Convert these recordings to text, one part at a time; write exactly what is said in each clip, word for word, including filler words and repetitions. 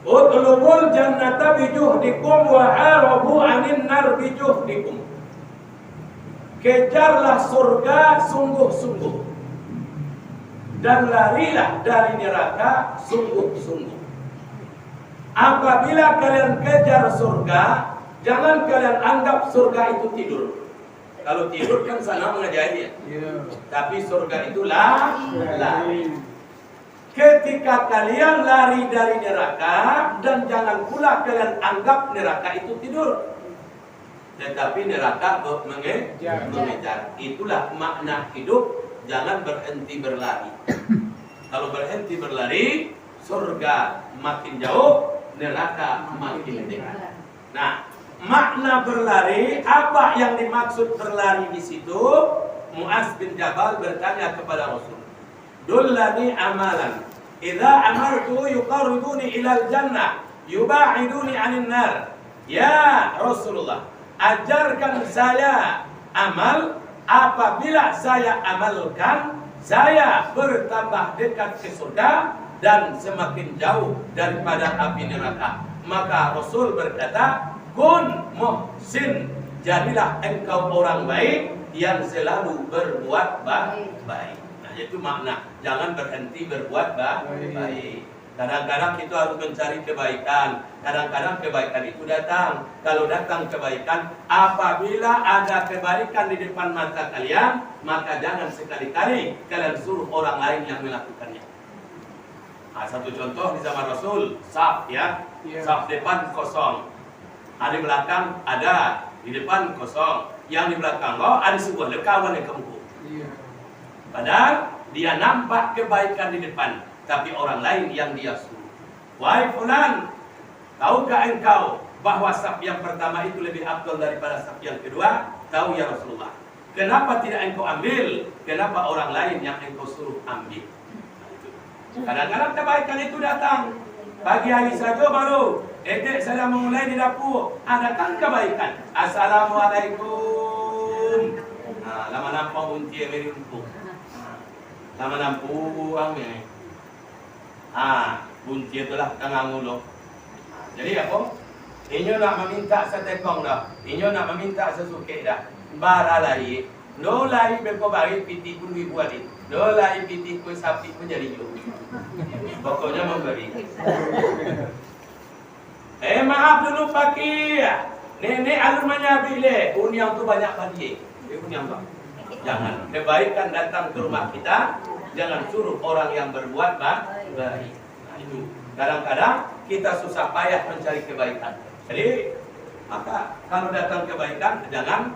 "Utlubul jannata bijuhdikum wa harabu anin nar bijuhdikum." Kejarlah surga sungguh-sungguh, dan larilah dari neraka sungguh-sungguh. Apabila kalian kejar surga, jangan kalian anggap surga itu tidur. Kalau tidur kan sanang mangajari, ya. Iya. Tapi surga itu la-, lari. Ketika kalian lari dari neraka, dan jangan pula kalian anggap neraka itu tidur. Tetapi neraka be-, menge-, Mengejar. mengejar. Itulah makna hidup, jangan berhenti berlari. Kalau berhenti berlari, surga makin jauh, neraka makin dekat. Nah, makna berlari, apa yang dimaksud berlari di situ? Muaz bin Jabal bertanya kepada Rasul, "Dullani amalan, idza amaltu yuqarribuni ilal jannah, yuba'iduni anin nar." Ya Rasulullah, ajarkan saya amal, apabila saya amalkan, saya bertambah dekat ke surga dan semakin jauh daripada api neraka. Maka Rasul berkata, "Kun muhsin, jadilah engkau orang baik yang selalu berbuat ba-, baik." Nah, itu makna, jangan berhenti berbuat ba-, Baik. baik. Kadang-kadang kita harus mencari kebaikan. Kadang-kadang kebaikan itu datang. Kalau datang kebaikan, apabila ada kebaikan di depan mata kalian, maka jangan sekali-kali kalian suruh orang lain yang melakukannya. Nah, satu contoh di zaman Rasul, saf, ya. Iya. Saf depan kosong. Di belakang ada, di depan kosong. Yang di belakang, oh, ada sebuah lekawan yang kamu. Iya. Padahal dia nampak kebaikan di depan, tapi orang lain yang dia suruh. "Wahai fulan, tahukah engkau bahwa saf yang pertama itu lebih afdal daripada saf yang kedua?" "Tahu, ya Rasulullah." "Kenapa tidak engkau ambil? Kenapa orang lain yang engkau suruh ambil?" Nah, itu. Kadang-kadang kebaikan itu datang. Pagi hari saja baru, etek saja mangulai di dapur, ah, datang kebaikan. "Assalamualaikum." Nah, lama nampak bunci meri rumput. Lama nampak, ah, meri. Ah, bunci tu lah tangah ngulo. Ah, jadi apo? Inyo nak mamintak satekong doh. Inyo nak mamintak sasukek doh. Bara lai. Ndo lai beko bari pitih pun duo ribu adi. Ndo lai pitih pun sapik pun jadi juo. Pokoknyo mambari. Eh, maaf dulu, Pakik. Nenek alun manyabik leh. Uniang tu banyak baliak. Eh, uniang, Bang. Jangan. Kebaikan datang ke rumah kita, jangan suruh orang yang berbuat ba-, baik. Nah, itu. Kadang-kadang kita susah payah mencari kebaikan. Jadi, maka kalau datang kebaikan, jangan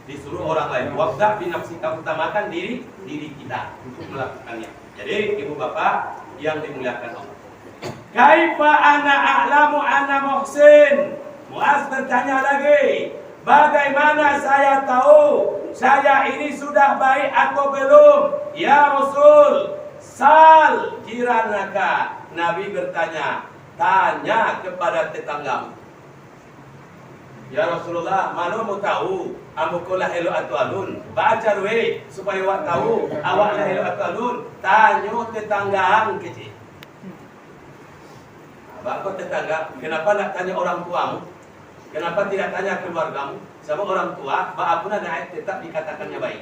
disuruh orang lain. Wabda binafsika, utamakan diri, diri kita untuk melakukannya. Jadi, ibu bapak yang dimuliakan Allah. "Kaifa ana a'lamu ana muhsin?" Muaz bertanya lagi, "Bagaimana saya tahu saya ini sudah baik atau belum? Ya Rasul, sal jiranaka." Nabi bertanya, "Tanya kepada tetanggamu." "Ya Rasulullah, mano ambo tahu, ambo ko lah elok atau alun? Baa caronyo supayo awak tahu, awak lah elok atau alun?" "Tanyo tetangga ang," kecek. Baa ko tetangga, kenapa nak tanya orang tuamu? Kenapa tidak tanya keluargamu? Sebab orang tua, baa pun anaknyo tetap dikatakannya baik.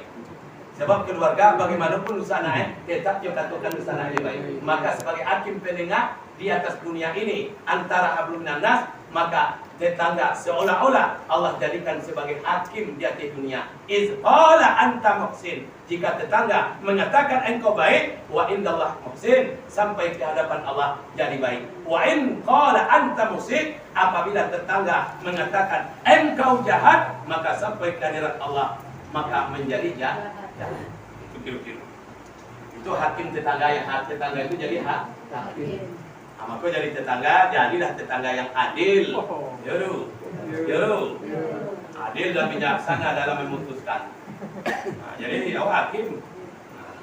Sebab keluarga, bagaimanapun dosa anaknyo, tetap dikatakan dosa anaknyo baik. Maka sebagai hakim pendengar, di atas dunia ini, antara hablum minannas, maka tetangga seolah-olah Allah jadikan sebagai hakim di atas dunia. "Iz qala anta muhsin." Jika tetangga mengatakan engkau baik, "Wa indallah muhsin," sampai ke hadapan Allah jadi baik. "Wa in qala anta muhsin," apabila tetangga mengatakan engkau jahat, maka sampai ke hadapan Allah, maka menjadi jahat. Itu kira-kira. Itu hakim tetangga, yang hak tetangga itu jadi hak hakim. Nah, maka jadi tetangga, jadilah tetangga yang adil. Oh. Ya, lu. Ya, lu. Adil dan bijaksana dalam memutuskan. Nah, jadi awak hakim. Nah,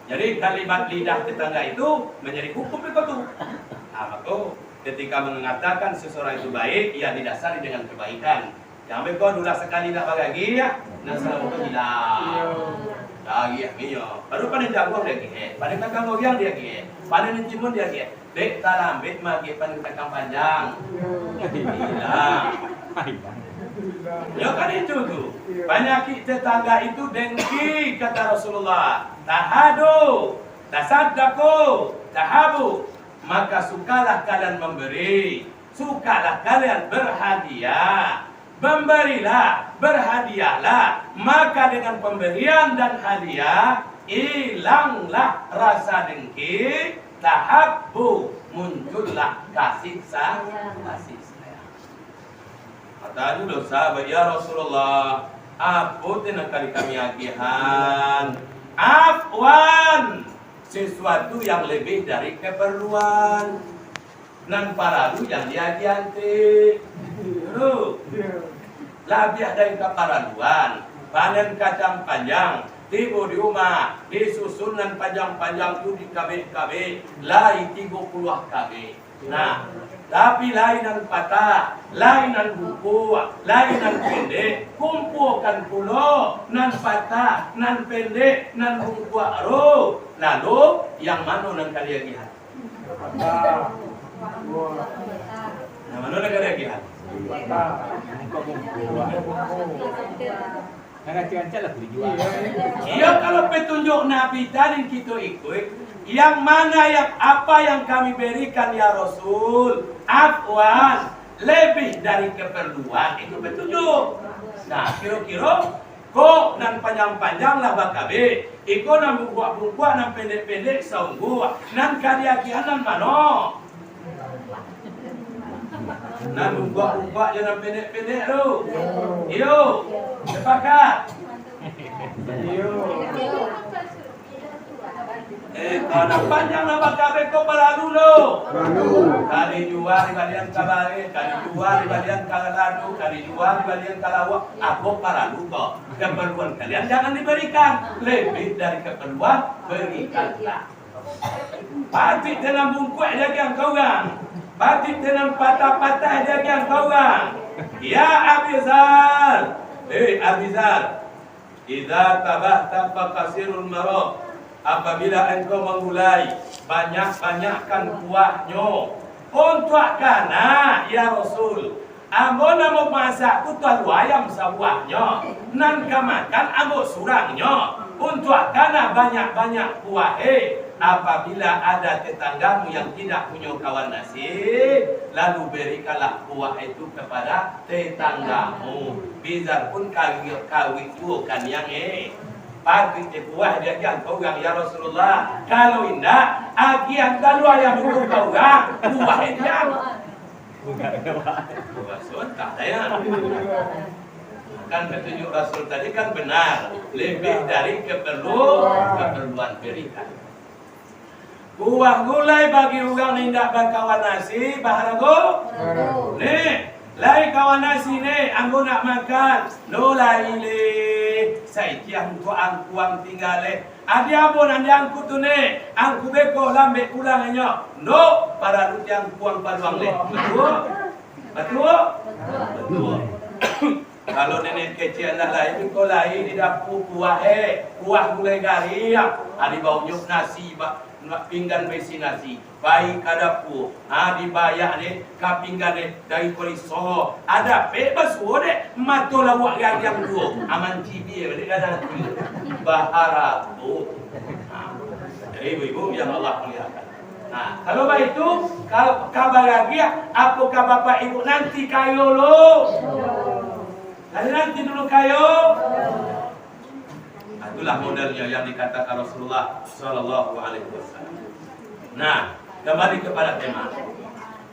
jadi kalimat lidah tetangga itu menjadi hukum itu tu. Nah, maka ketika mengatakan seseorang itu baik, ia didasari dengan kebaikan. Jan beko dulah sakali nak baragiah, nan salamo tu hilang. Iyo. Lagi ah, iyo. Baru pandai jaguang diagiah, pandai makan goyang diagiah, pandai nan timun diagiah. Dek talambek maagiah panitakan panjang. Hilang. Ya kan itu tu. Panyakik tetangga itu dengki, kata Rasulullah. Tahadu, tasaddaku, tahabu. Maka sukalah kalian memberi, sukalah kalian berhadiah. Memberilah, berhadiahlah, maka dengan pemberian dan hadiah, ilanglah rasa dengki, tahabbu, muncullah kasih sa-, kasih sayang. Kata dulu sahabat, "Ya Rasulullah, apo tu nan kali kami agiahan?" Afwan, sesuatu yang lebih dari keperluan. Nan paralu jan diagiahan ti. Dulu. Labiah dari kaparaluan, panen kacang panjang, tibo di umah, disusun nan panjang-panjang tu dikabek-kabek, lai tigo puluah kabek. Nah, tapi lai nan patah, lai nan bungkuak, lai nan pendek, kumpuakan pulo nan patah, nan pendek, nan bungkuak tu. Lalu, yang mano nan ka diagiahan? Nah, mano nan ka diagiahan? Iyo, kalau petunjuk Nabi tadi kito ikuik, yang mana yang, apa yang kami berikan, ya Rasul? Afwan, lebih dari keperluan, itu petunjuk. Nah, kiro-kiro Kok nan panjang-panjang lah bakabek, iko nan bungkuak-bungkuak, nan pendek-pendek saungguah, nan ka diagiahan nan mano? Nan bungkuak-bungkuak jo nan pendek-pendek tu. Iyo, sepakat. Iyo. Eh, kok nan panjang lah bakabek ko paralu lo. Paralu. Ka dijua dibalian ka bareh, ka dijua dibalian ka lado, ka dijua dibalian ka lauak. Apo paralu ko? Keperluan kalian jangan diberikan. Lebih dari keperluan, berikanlah. Patuik teh nan bungkuak diagiahan ka urang. Patuik teh nan patah-patah diagiahan ka urang. Ya Abizar. Eh, Abizar. Idza tabahta fakasirul maraq, apabila engkau manggulai, banyak-banyakkan kuahnyo. Untuak kana, ya Rasul, ambo nan mamasak tu talua ayam sabuahnyo, nan ka makan ambo surangnyo. Untuak kana banyak-banyak kuah, eh. Apabila ada tetanggamu yang tidak punyo kawan nasi, lalu berikanlah kuah itu kepada tetanggamu. Bizar pun kawik, kawik juo kaniang, eh. Patuik teh kuah diagiahan ka urang, ya Rasulullah. Kalau indak, agiahan talua ayam itu ka urang, kuah diagiahan. Rasul tak sayang. Kan petunjuk Rasul tadi kan benar, lebih dari keperlu-, keperluan berikan. Kuah gulai bagi urang nan indak bakawan nasi, baharago? Baharago. Nek, lai kawan nasi, Nek, ambo nak makan. Ndo lai leh, saitiah untuak angku ang tingga leh. Adi ambo nan di angku tu, Nek, angku beko lambek pulang inyo. Ndo, paralu ti angku ang paluang leh. Batua? Batua? Batua. Kalau nenek kecil anak lain, ko lai di dapua kuah, eh, kuah gulai garing. Adi baunyok nasi, ba-, pinggan baisi nasi. Pai ka dapua, ha, dibayak ne, ka pinggan ne, dari koriso. Ada pe basuo dek, mato lauak gagiang duo. Aman cibie, balik ka dalam kulit. Baharago. Ha. Jadi ibu-ibu yang Allah muliakan. Nah, kalau baitu, ka, ka baragiah, apo ka bapak ibu nanti kayo lo? Nanti, nanti dulu kayo. Nah, itulah modelnya yang dikatakan Rasulullah sallallahu alaihi wasallam. Nah, kembali kepada tema.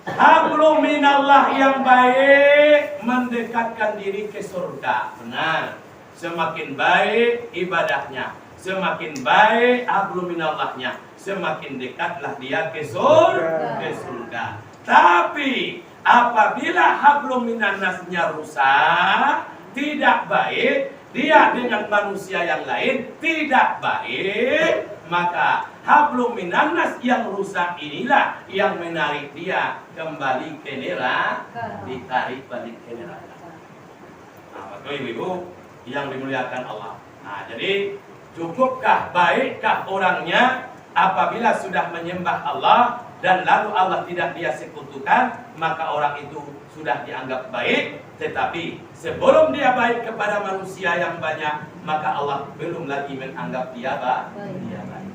Hablum minallah yang baik mendekatkan diri ke surga. Benar. Semakin baik ibadahnya, semakin baik hablum minallahnya, semakin dekatlah dia ke sur-, ke surga. Tapi, apabila hablum minannasnya rusak, tidak baik, dia dengan manusia yang lain tidak baik, maka hablum minannas yang rusak inilah yang menarik dia kembali ke neraka, ditarik balik ke neraka. Nah, Bapak Ibu-ibu yang dimuliakan Allah. Nah, jadi, cukupkah, baikkah orangnya apabila sudah menyembah Allah, dan lalu Allah tidak dia sekutukan, maka orang itu sudah dianggap baik. Tetapi sebelum dia baik kepada manusia yang banyak, maka Allah belum lagi menganggap dia ba-, dia baik.